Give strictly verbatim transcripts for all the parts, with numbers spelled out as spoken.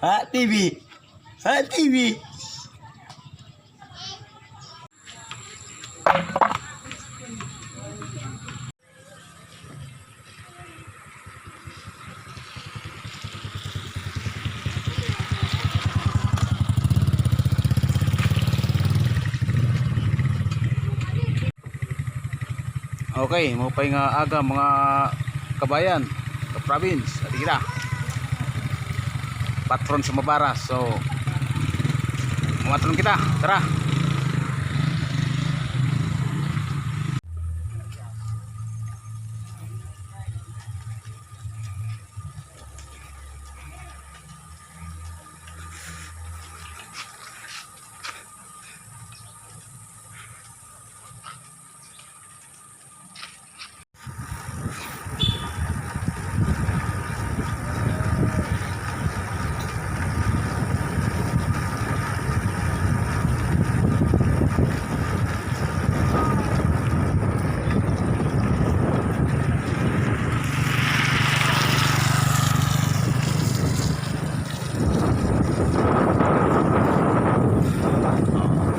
Ha, T V. Ha, T V. Okay, maupay nga aga, mga kabayan, ka-province. Adi kita. Patron sa Mabaras. So, umatron kita. Tara.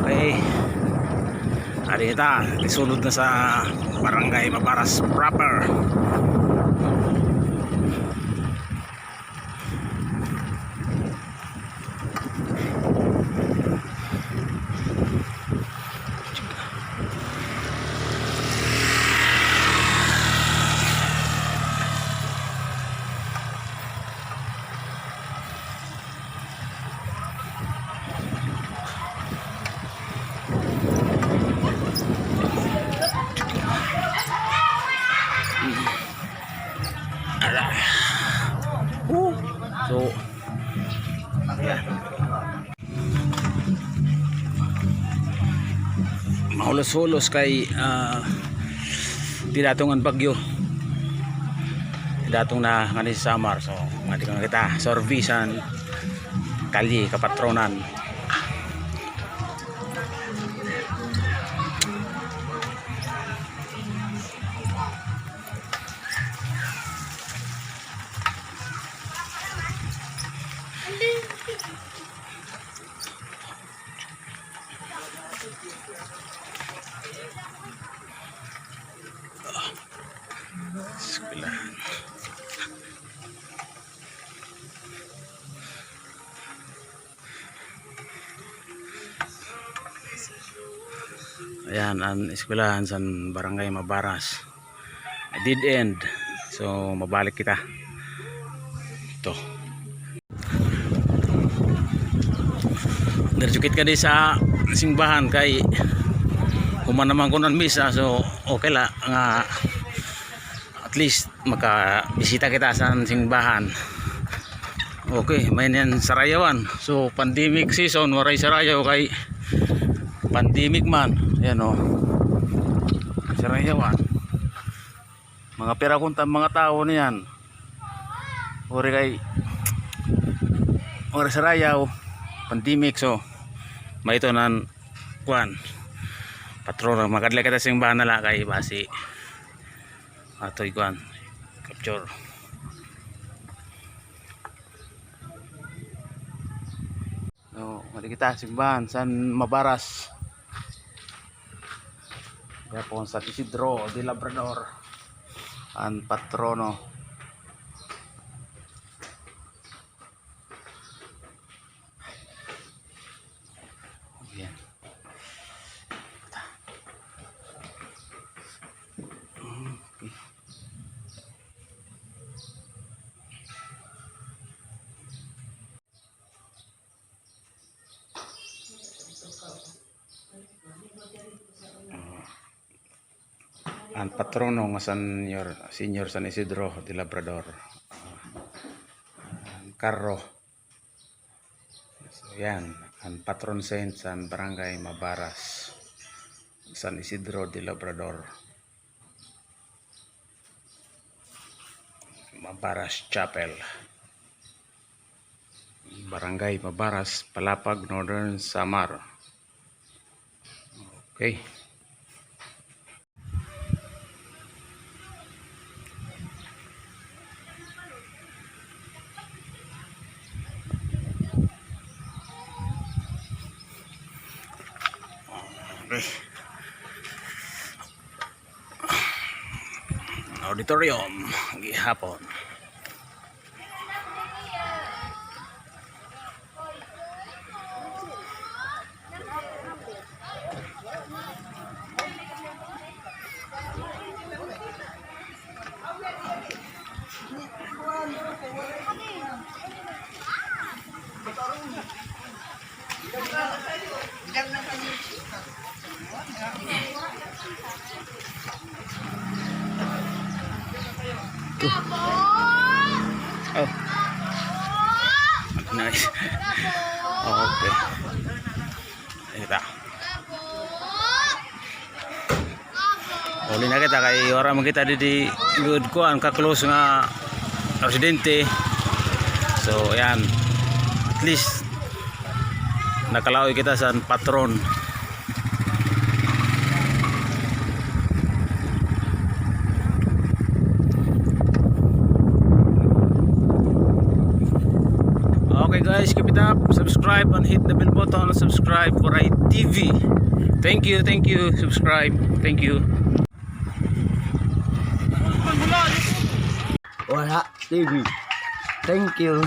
Okay. Adi kita, isulod na sa Barangay Mabaras proper. Ala. Uh, so, ayan. Mahulos-hulos kay, ah, dida tong an bagyo. Dida tong na ngani sa Samar. So, ngadi nga kita, service an kalye, kapatronan. Eskwelahan. Ayan, an eskwelahan san Barangay Mabaras. Dead end. So, mabalik kita. Ito. Diretso kita ngadi sa simbahan kay human naman kuno an misa. So, okay la nga at least makabisita kita sa simbahan. Okay, may niyan sarayawan. So, pandemic season, waray sarayaw kay pandemic man. Ayan, o. Sarayawan. Mga pira kunta mga tawo niyan. Uri kay waray sarayaw, pandemic, so may ito nan kuan. Patron, makadali kita simbahan na la kay basi atoy kuan. Capture. So, ngadi kita simbahan san Mabaras. Kaya po San Isidro de Labrador an patrono. Ayan. Okay. An patrono nga San Nyor-, Señor San Isidro de Labrador. An karro. So, yan. An patron saint san Barangay Mabaras, San Isidro de Labrador. Mabaras Chapel. Barangay Mabaras, Palapag, Northern Samar. Okay. Auditorium gihapon. Oh. Nice. Okay. Ito. Uli na kita kay wara man kita didi gud kuan ka-close nga residente. So, ayan. At least nakalaoy kita sa patron. Okay guys, keep it up. Subscribe and hit the bell button. Subscribe for I T V. Thank you, thank you. Subscribe. Thank you. Wara T V. Thank you.